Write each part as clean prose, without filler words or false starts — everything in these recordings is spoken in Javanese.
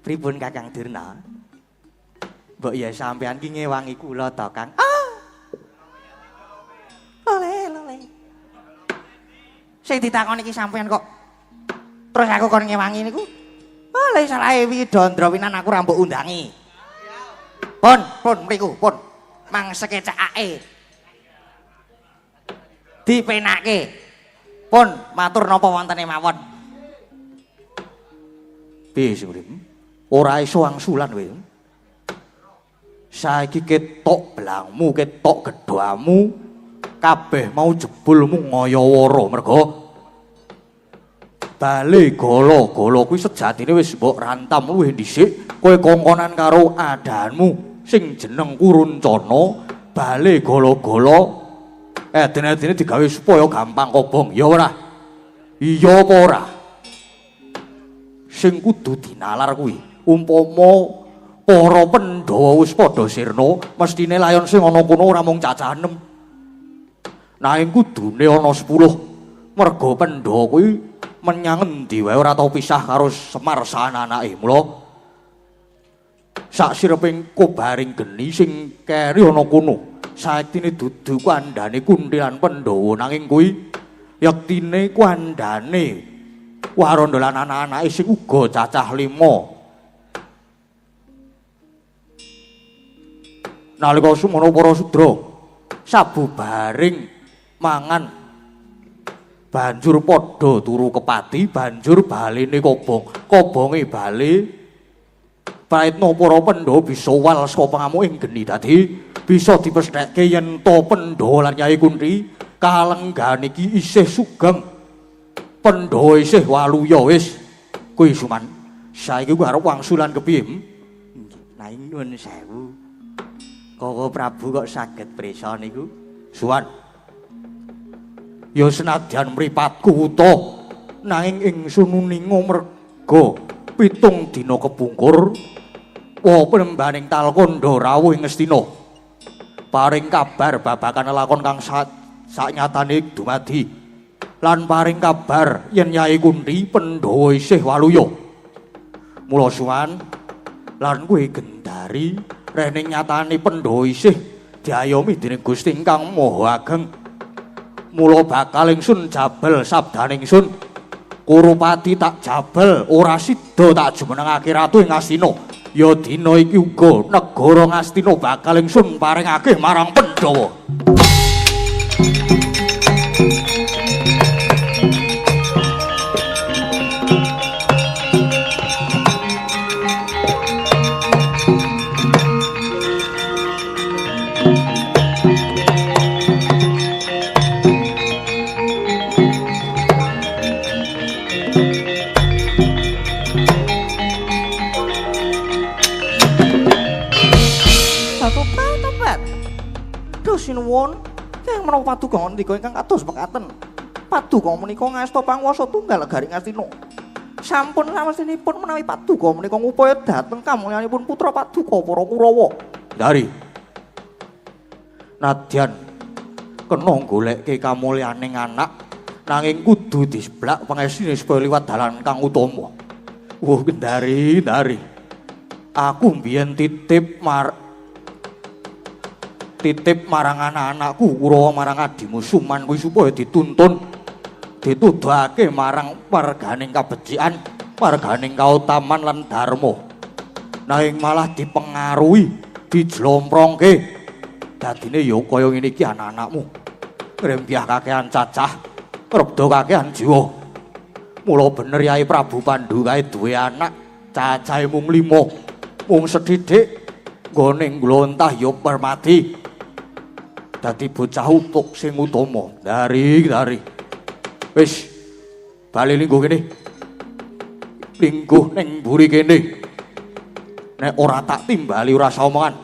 Pripun Kakang Durna? Mbok ya sampean ki ngewangi kula to, Kang? Ah. Lole, lole. Sing ditakoni iki sampean kok. Terus aku kon ngewangi niku. Oleh salahe wingi Dondro winan aku ra mbok undangi. Pun, pun mriku, pun. Mang sekecakake. Dipenake. Pun matur napa wontene mawon. Piye sing urip? Ora iso angsulan kowe. Saiki ketok belangmu, ketok gedhamu, kabeh mau jebulmu ngayawara mergo bale gala-gala kuwi sejatine wis mbok rantam luwih dhisik, kowe kongkonan karo adahanmu sing jeneng Kuruncana, bale gala-gala eden-edene digawe supaya gampang kobong, ya ora? Iya apa ora? Sing kudu dinalar kuwi, umpama para Pandhawa wis padha sirna, mestine layon sing ana kono ora mung cacah 6. Nanging kudune ana 10. Merga Pandhawa kuwi menyang endi wae ora tau pisah karo Semar sananake. Mula sak sireping kobaring geni sing keri ana kono, saektine dudu kandhane Kunti lan Pandhawa, nanging kuwi yektine kandhane Waranda lan anak-anake sing uga cacah 5. Nalika sumana para sudra sabubaring mangan banjur padha turu kepati, banjur baline kobong, kobonge bali praetna para Pandhawa bisa wal saka pangamuking geni. Dadi bisa dipestheke yen to Pandhawa lan Nyai Kunti kalenggan iki isih sugeng, Pandhawa isih waluya. Wis kuwi Suman, saiki kuwi arep wangsulan kepiye? Nanging nuwun sewu, Koko Prabu kok saged prisa niku? Suwan, ya senadyan mripatku wuta, nanging ingsun uninga merga 7 dina kepungkur wa penembaning Talkandha rawuh ing Ngastina paring kabar babagan lakon kang saknyatane dumadi lan paring kabar yen Nyai Kunti Pandhawa isih waluya. Mula Suwan lan kowe Gendari rene nyatane Pandhawa isih diayomi dening Gusti ingkang Maha Ageng. Mula bakal ingsun jabel sabdane ingsun, Kurupati tak jabel ora sida tak jumenengake ratu ing Ngastina. Ya dina iki uga negara Ngastina bakal ingsun paringake marang Pandhawa. Sinuwun, keng menapa paduka ngendika ingkang kados mekaten. Paduka menika ngasta panguwasa tunggal garing Ngastina. Sampun samestinipun menawi paduka menika ngupaya dhateng kamulyanipun putra paduka para Kurawa. Dari nadyan kena golekke kamulyaning anak, nanging kudu diseblak pangestine supaya liwat dalan kang utama. Wah, Gendari, Gendari. Aku mbiyen titip marang anak-anakku Kurawa marang adimu Suman kuwi supaya dituntun, dituduhake marang warganing kabecikan, warganing kautaman lan dharma. Nanging malah dipengaruhi, dijlomprongke. Dadine ya kaya ngene iki anak-anakmu. Ngrembyah kakehan cacah, ngrebda kakehan jiwa. Mula bener Yai Prabu Pandu kae duwe anak cacahe mung 5, mung sethithik nggone nglontah ya permati. Dadi bocah utuk sing utama. Dari, dari. Wis bali lingguh kene. Lingguh ning mburi kene. Nek ora tak timbali ora usah omongan.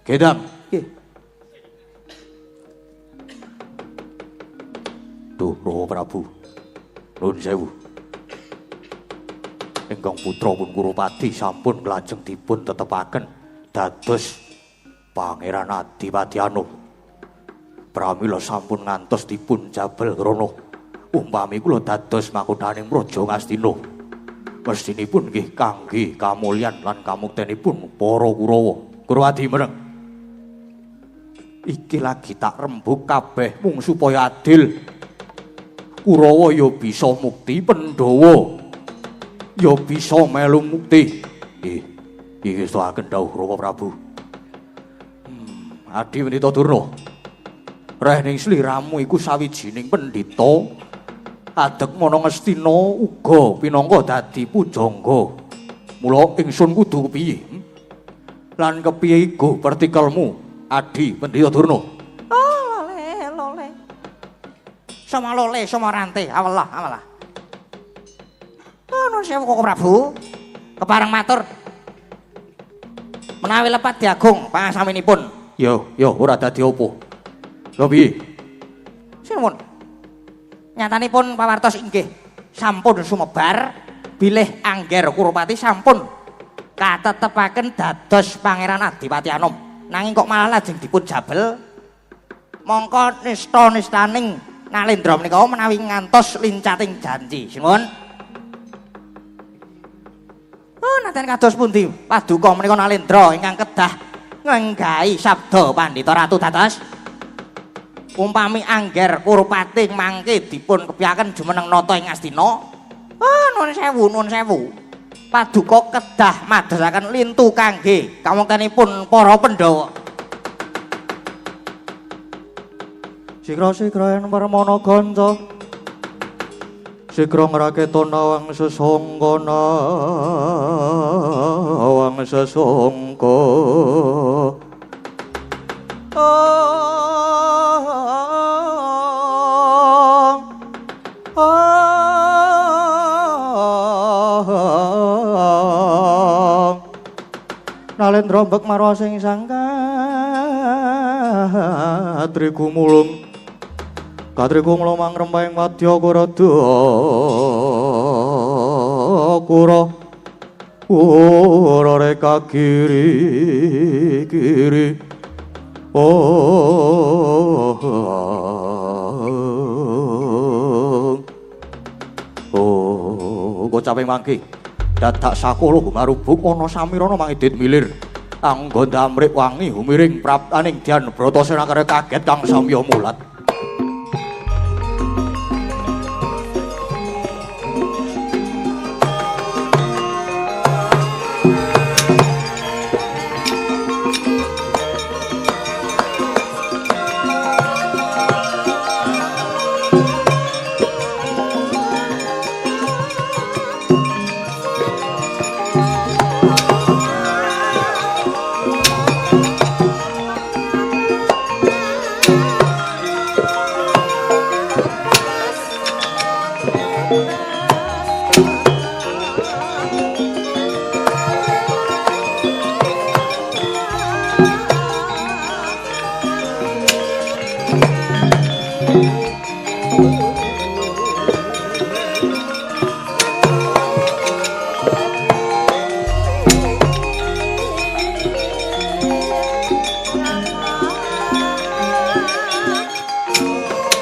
Gedang. Nggih. Duh, Romo Prabu. Nuwun sewu. Ingkang putra pun Kurupati sampun lajeng dipun tetepaken dados Pangeran Adipati Anom. Pramila sampun ngantos dipun jabel krana Umpami kula dados makuthaning Praja Ngastina, mestinipun nggih kangge kamulyan lan kamuktenipun para Kurawa. Kurwadi meneng. Iki lagi tak rembug kabeh mung supaya adil. Kurawa ya bisa mukti, Pandhawa ya bisa melu mukti. Nggih, iki ngestakaken dawuh Rama Prabu. Adi Pendhita Durna, reh ning sliramu iku sawijining pendhita adeg mana Ngastina uga pinangka dadi pujangga. Mula ingsun kudu kepiye? Lan kepiye iku pertikelmu, Adi Pendhita Durna? Oh, lole, lole. Sama lole, sama rante, awelah, awelah. Oh, nuwun sewu Koko Prabu. Kepareng matur. Menawi lepat diagung pangasaminipun. Yo, yo, ora dadi apa. Lha piye? Sinuwun. Nyatanipun pawartos inggih sampun sumebar bilih Angger Kurupati sampun katetepaken dados Pangeran Adipati Anom. Nanging kok malah lajeng dipun jabel. Mongko nista-nistaning Nalendra menika menawi ngantos lincating janji. Sinuwun. Oh, naten kados pundi paduka menika Nalendra ingkang kedah ngenggahi sabda Pandhita Ratu dados umpami Angger Kurupati mangke dipun kepiyaken jumeneng nata ing Ngastina. Ah, nuwun sewu, nuwun sewu. Paduka kedah madosaken lintu kangge kamuktenipun para Pandhawa. Sigra-sigra yen permana kanca, sigra ngraketa nawang sesangka, nawang sesangka. Nalendra mbek marwa sing sangka trigumulung, katrigumulung mangrempahing wadya kurada kura ora reka kiri kiri. Oh, oh, gocaping mangke dadak sakolo gumarubuk ana samirana mangidit milir angga ndamrik wangi humiring praptaning Dyan Bratasena kare kaget kang samya mulat.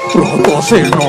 Bratasena.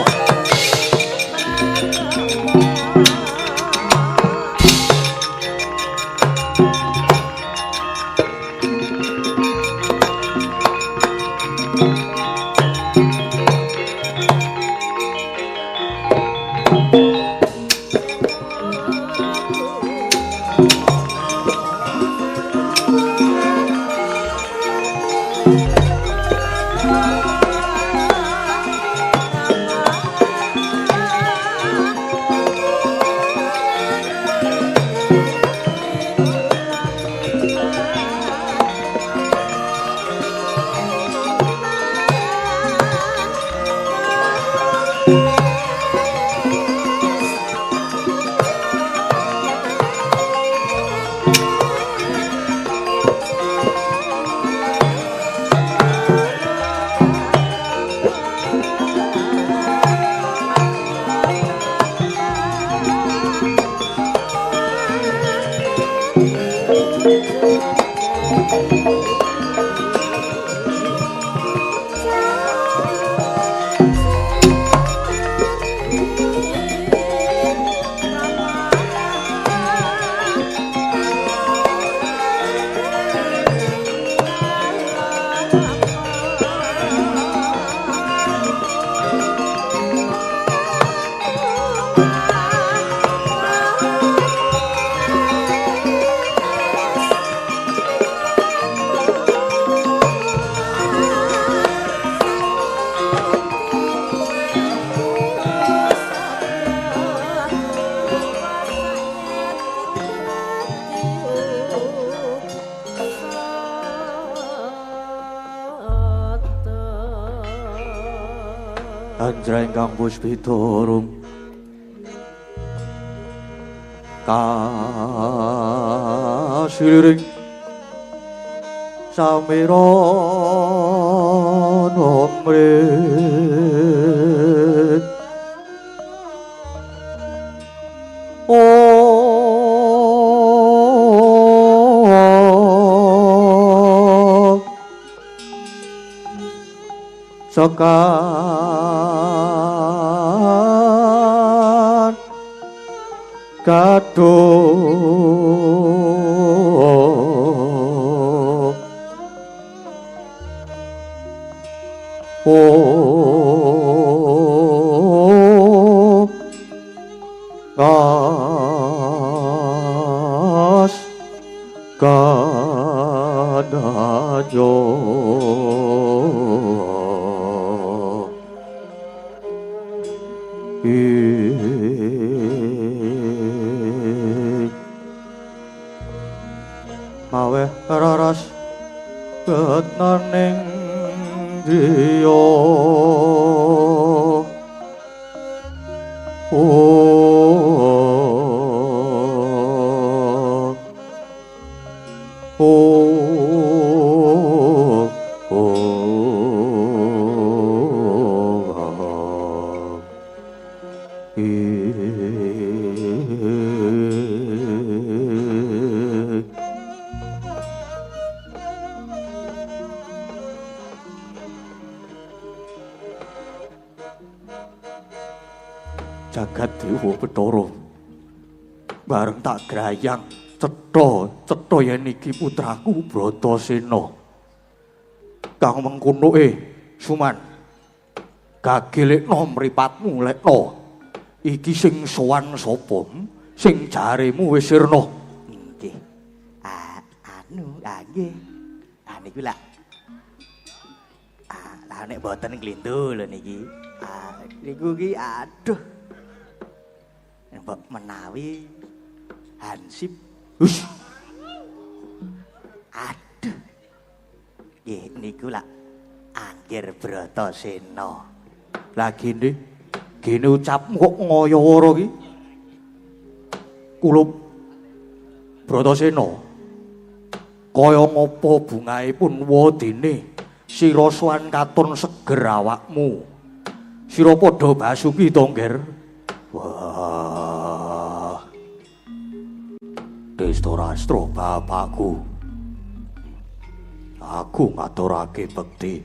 Bajra ingkang puspita rum kasiliring samiran amrit oh sekan gaduh oh gas kanajo mawe raras ketnaning driya oh oh oh Jagat Dewa Bathara bareng tak grayang cetha cetha yen iki putraku Bratasena kang mengkonoke Suman gagelekno mripatmu lekno iki sing sowan sapa sing jaremu wis sirna. Nggih. Anu nggih. Ah niku lak lah nek mboten nglindu lho niki. Niku ki aduh. Mbok menawi hansip. Hus. Aduh. Nggih niku lak Angger Bratasena. Lah gene gene ucapmu kok ngaya-wara ki. Kulup Bratasena. Kaya ngapa bungahe pun wadene sira sowan katon seger awakmu. Sira padha basuki to, Ngger? Wah. Destarastra bapakku. Aku ngaturake bekti.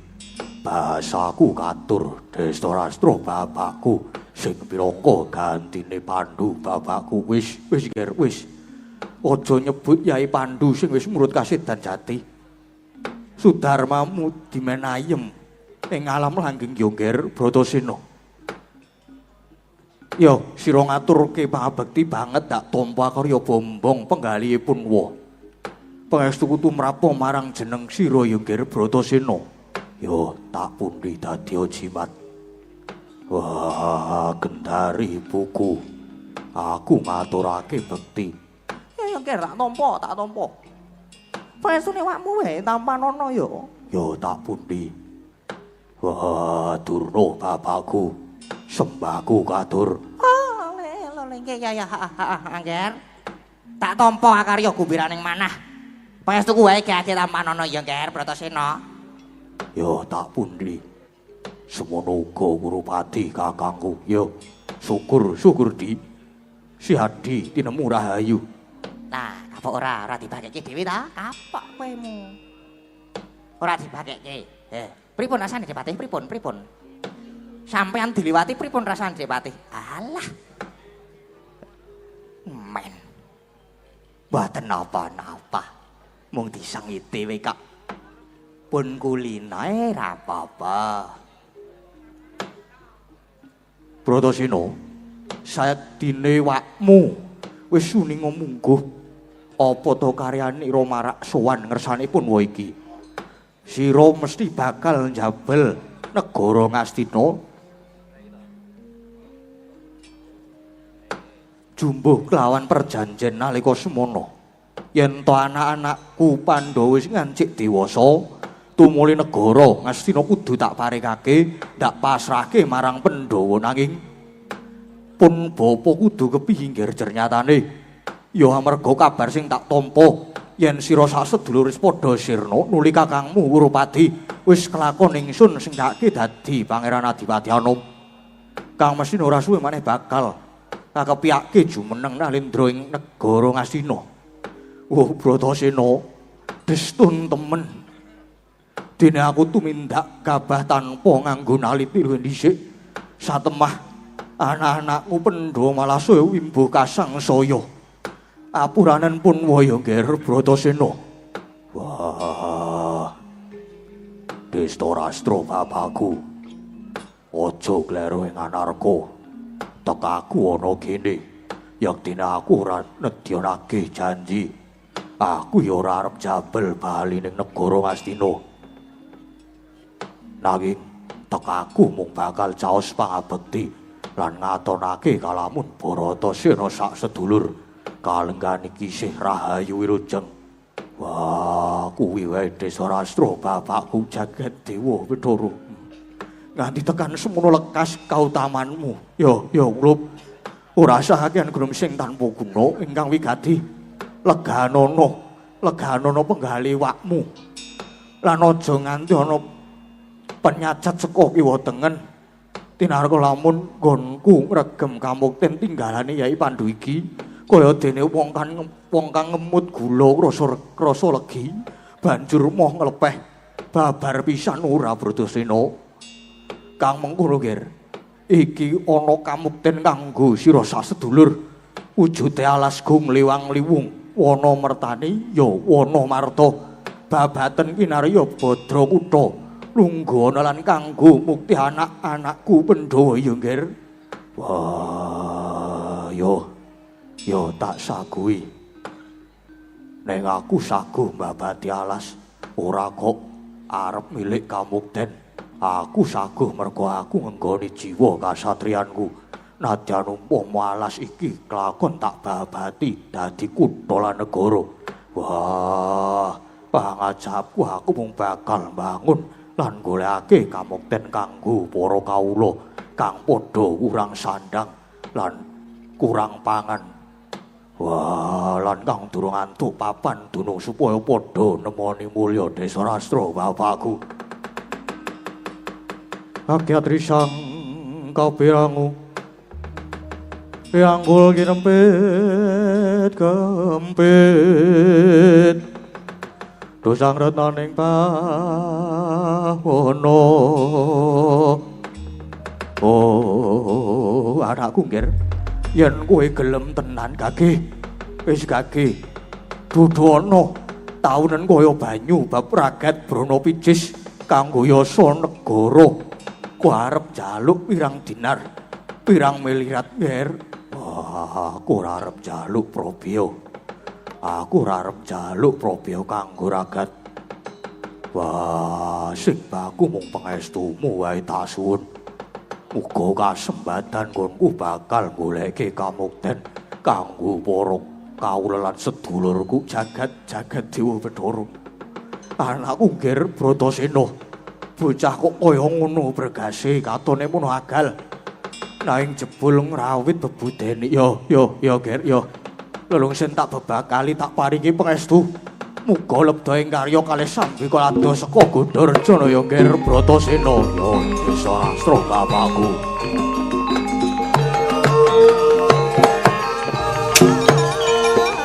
Bahasaku katur Destarastra bapakku sing pirangka gantine Pandu bapakku. Wis wis Ngger wis. Aja nyebut Yai Pandu sing wis murut kasedan jati. Sudarmamu dimen ayem ing alam langgeng yo Ngger Bratasena. Yo sira ngaturke pangabekti banget tak tampa karya bombong penggalihipun wa. Pangestuku tumrapa marang jeneng sira ya Ngger Bratasena. Yo tak pundi dadi jimat. Wah, gendari buku. Aku ngaturake bekti. Ya Ngger tak tampa, tak tampa. Pangestune awakmu wae tampanono yo. Yo tak pundi. Wah, Durna bapakku. Sembahku katur. Oh, le nggih ya ya Angger. Tak tampa akarya gumbiraning manah. Pangestuku wae gak tampanono ya Ngger Bratasena. Yo tak pundi. Semono uga Kurupati kakangku. Yo syukur syukur di. Si Hadi tinemu rahayu. Nah, kapok ora ora dibagekke dhewe ta? Kapok kowe-mu. Ora dibagekke. Pripun rasane Depatih? Pripun pripun? Sampeyan diliwati pripun rasane Depatih? Alah. Men. Mboten napa-napa. Mung disengiti we kok. Pun kulinae ra apa-apa. Bratasena, sayektine wakmu wis suninga mungguh. Apa to karyane ira marak sowan ngersanipun wa iki? Sira mesti bakal njabel negara Ngastina. Jumbuh kelawan perjanjen nalika semana. Yen to anak-anakku Pandhawa wis ngancik dewasa, Tumuli negara Ngastina kudu tak paringake, ndak pasrahke marang Pandhawa nanging pun bapa kudu kepiye ngger jernyatane. Ya amarga kabar sing tak tampa yen sira sak sedulur wis padha sirna nuli kakangmu Kurupati wis kelakon ingsun sing dake dadi Pangeran Adipati Anom. Kang mesthine ora suwe maneh bakal kakepiyake jumeneng Nalendra ing negara Ngastina. Oh Bratasena, destun temen. Dene aku tumindak gabah tanpa nganggo naliti luwih dhisik. Satemah anak-anakku Pandhawa malah saya wimbuh kasangsaya. Apuranen pun waya Nger Bratasena. Wah. Destarastra bapakku. Aja kleru ing anarka. Tekaku ana kene. Yektine aku ora nedyanake janji. Aku ya ora arep jabel bali ning negara Ngastina. Nanging tekaku mung bakal caos pangabekti lan ngatonake kalamun Bratasena sak sedulur kalenggan iki isih rahayu wilujeng. Wah, kuwi wae Destarastra bapakku jagat dewa Bathara. Nganti tekan semono lekas kautamanmu. Yo, yo nglup. Ora sah akehan gunung sing tanpa guna ingkang wigati. Leganono, leganono penggali wakmu. Lan aja nganti ana penyacat saka kiwa tengen. Tinarka lamun nggonku ngregem kamukten tinggalane Yai Pandu iki kaya dene wong kang ngemut gula krasa legi banjur moh nglepeh babar pisan ora Bratasena. Kang mengkono Ger, iki ana kamukten kanggo sira sasedulur wujude alas gung liwang liwung wana mertani ya wana marta babaten kinarya badra kutha lungguhana lan kanggo mukti anak-anakku Pandhawa ya Nger. Wah, yo yo tak saguhi. Neng aku saguh mbabati alas ora kok arep milik kamukten. Aku saguh mergo aku ngenggoni jiwa kasatriyanku. Nadyan umpama alas iki kelakon tak babati dadi kutha lan negara. Wah, pangajapku aku mung bakal mbangun lan golekake kamukten kanggo para kawula kang padha kurang sandang lan kurang pangan. Wah, lan kang durung antuk papan dunung supaya padha nemoni mulya Destarastra bapakku. Akyat risang kapirangu pianggul kinempit kempit dosang retnaning pawono. Oh, anakku Nger, yen kowe gelem tenan gage, wis gage dudu ana taunen kaya banyu bab ragat brana picis kanggo yasa negara. Ku arep njaluk pirang dinar, pirang milirat Nger. Wah, aku ora arep njaluk probyo. Aku ora arep njaluk probyo kanggo ragat. Wah, sing baku mung pangestumu wae tak suwun. Muga kasembatan nggonku bakal goleke kamukten kanggo para kawula lan sedulurku jagat-jagat dewa Bathara. Anakku Nger Bratasena, bocah kok kaya ngono bregase katone mono agal. Nanging jebul ngrawit bebudene. Yo yo yo Ger yo. Lelung sen tak bebakali tak paringi pangestu. Muga lebda ing karya kalih sambi kalado saka Gondorjana ya Nger Bratasena. Yo Destarastra bapakku. Thank you.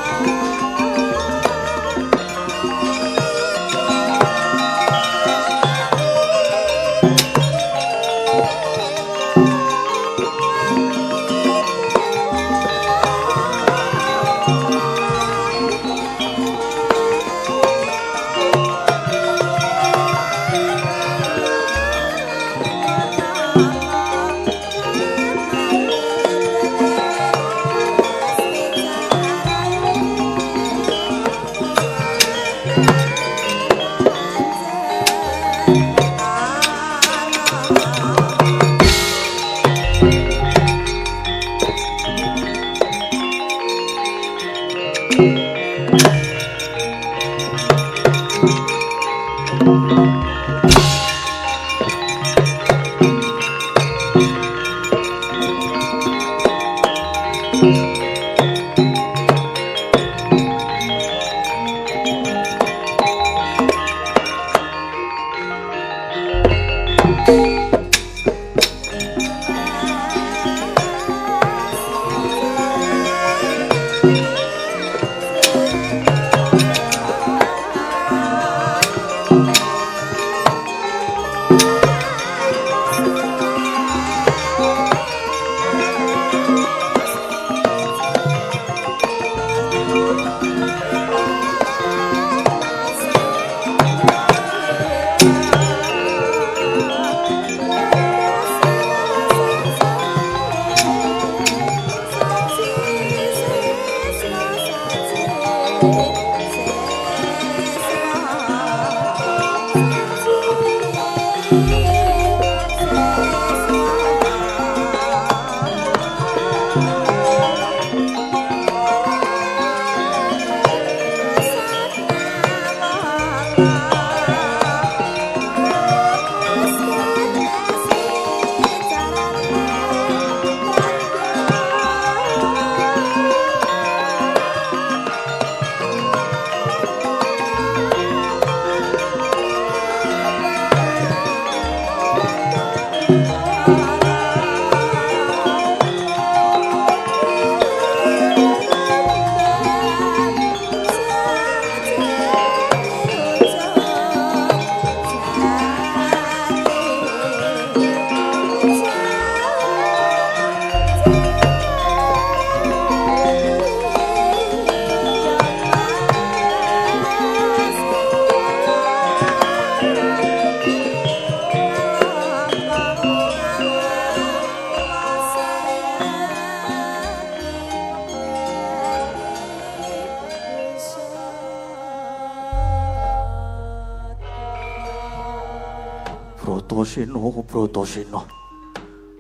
Bratasena, Bratasena.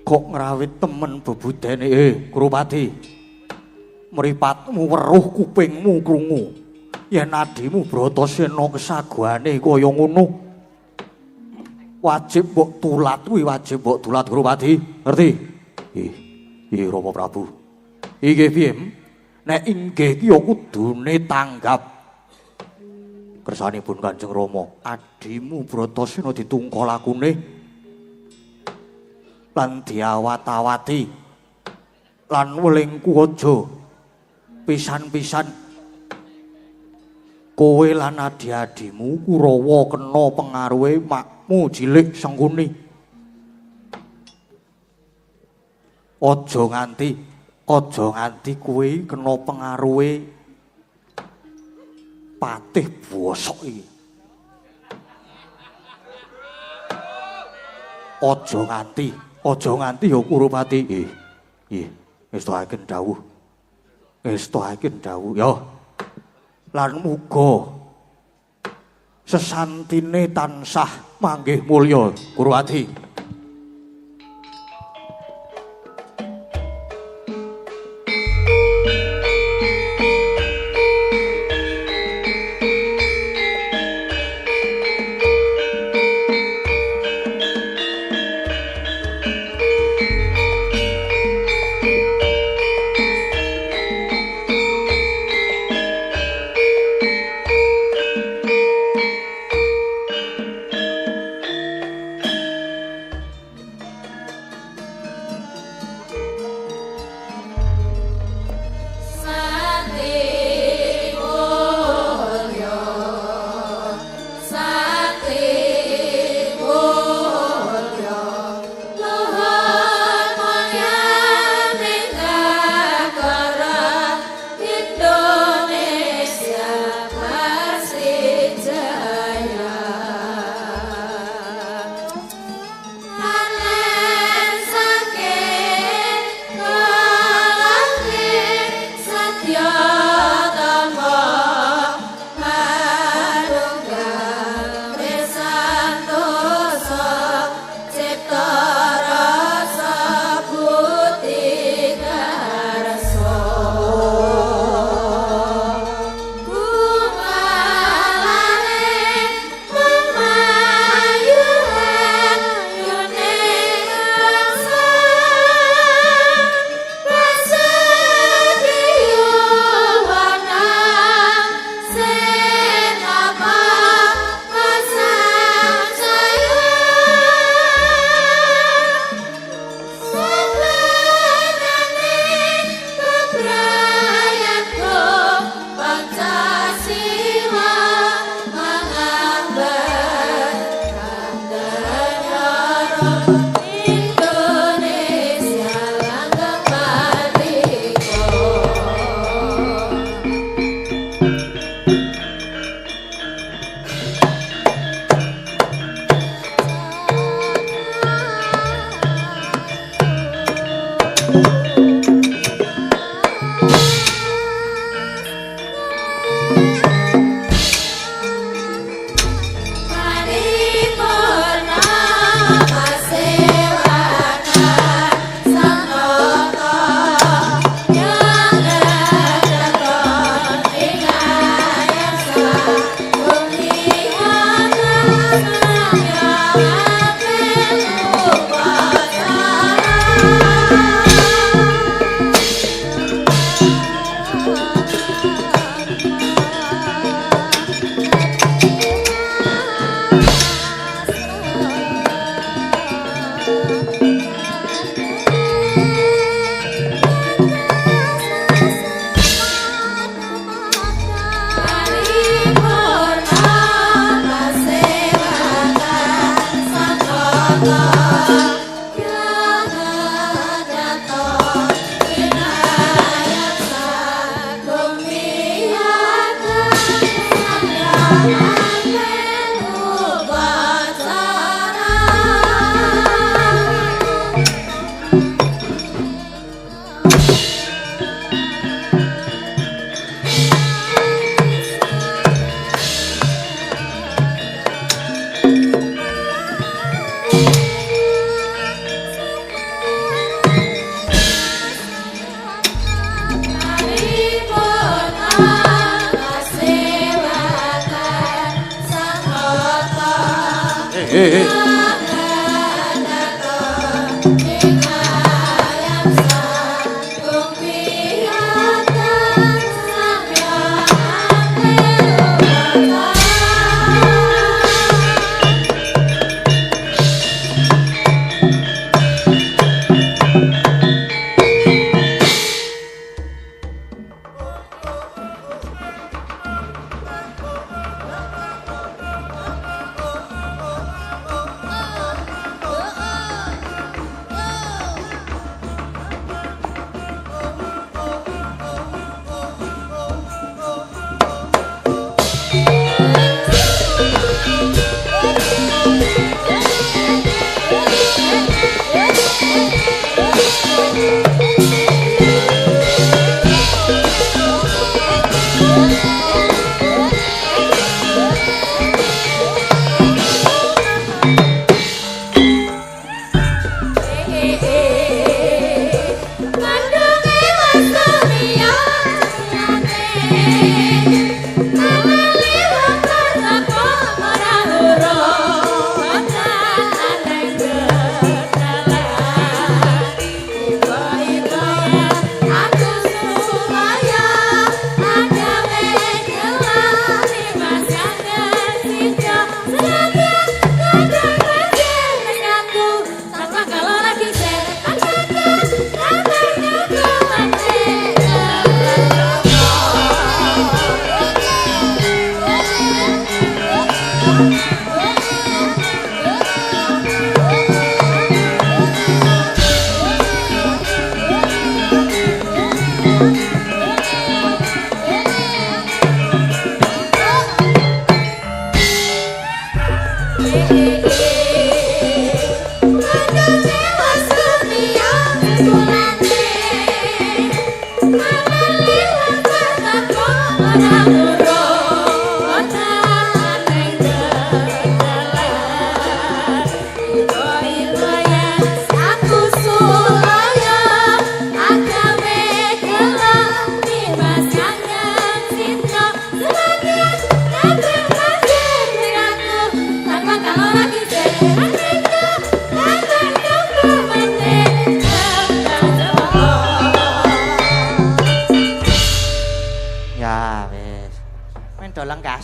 Kok ngrawit temen bebudene, Kurupati. Mripatmu weruh, kupingmu krungu. Yen adimu Bratasena kesaguhane kaya ngono, wajib mbok tulat kuwi, wajib mbok tulat Kurupati. Ngerti? Ih, ih Rama Prabu. Iki piye? Nek inggih ki ya kudune tanggap. Kersanipun Kanjeng Rama, adimu Bratasena ditungko lakune lan diawat-awati lan welingku aja pisan-pisan kowe lan adi-adimu Kurawa kena pengaruhe makmu cilik Sengkuni. Aja nganti kowe kena pengaruhe patih bosok iki. Aja nganti ya Kurupati. Nggih, ngestokaken dawuh. Ngestokaken dawuh ya. Lan muga sesantine tansah manggih mulya Kurupati.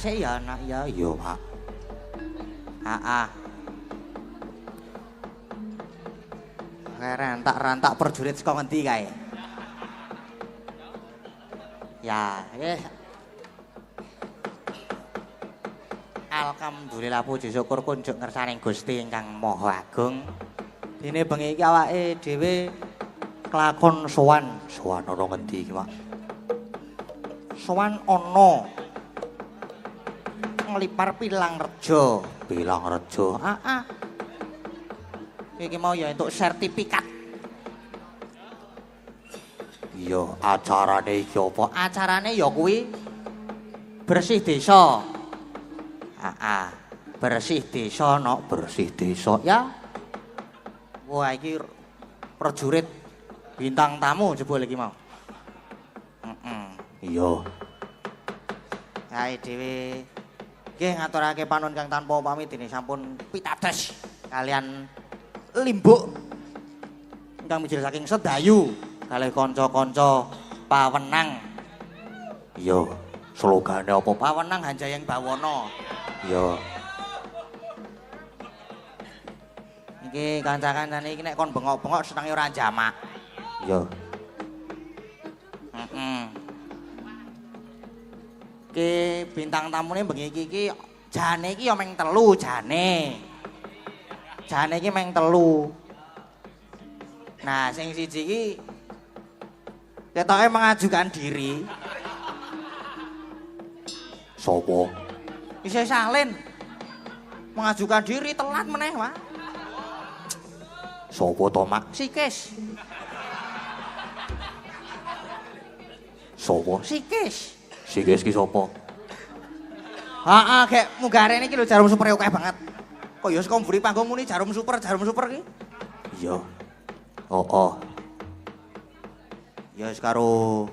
Ya anak ya iya Pak. Heeh. Rantak-rantak prajurit saka ngendi kae? Ya, wis. Alhamdulillah puji syukur kunjuk ngersaning Gusti ingkang Maha Agung. Dene bengi iki awake dhewe kelakon sowan. Sowan ana ngendi iki, Pak? Sowan ana nglipar Pilangrejo. Pilangrejo. Heeh. Iki mau ya entuk sertifikat. Iya, acarane iki apa? Acarane ya kuwi bersih desa. Heeh. Bersih desa nok, bersih desa. Ya. Wah, iki prajurit bintang tamu jebul iki mau. Heeh. Iya. Kae dhewe nggih ngaturake panuwun kang tanpa upami dene sampun pitados kalian limbuk ingkang mijil saking Sedayu kalih kanca-kanca pawenang. Iya, slogane apa? Pawenang Hanjayang Bawana. Iya. Iki kanca-kancane iki nek kon bengok-bengok senenge ora jamak. Iya. Heeh. Iki bintang tamune bengi iki iki jane iki ya meng telu jane. Jane iki meng telu. Nah, sing siji iki ketoke mengajukan diri. Sopo? Isih salin. Mengajukan diri telat meneh, Pak. Sopo to, Mak? Sikis. Sopo? Sikis. Sikis ki sapa? Heeh, gek munggah rene iki lho jarum super akeh banget. Kok ya saka mburi panggung muni jarum super ki. Iya. Heeh. Ya wis karo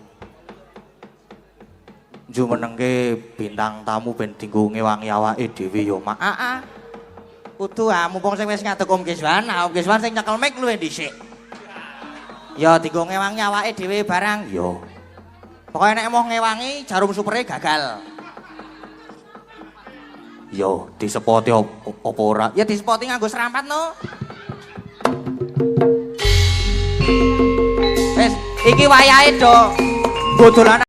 jumenengke bintang tamu ben dinggo ngewangi awake dhewe ya, Mak. Heeh. Kudu ah, mumpung sing wis ngadeg Om Kiswan, ah Om Kiswan sing nyekel mic luwih dhisik. Ya dienggo ngewangi awake dhewe barang. Yo. Pokoke nek mau ngewangi jarum supere gagal. Yo, disepoti apa ora? Ya disepoti nganggo serampat no. Wis, iki wayahe do. Nggo dolanan.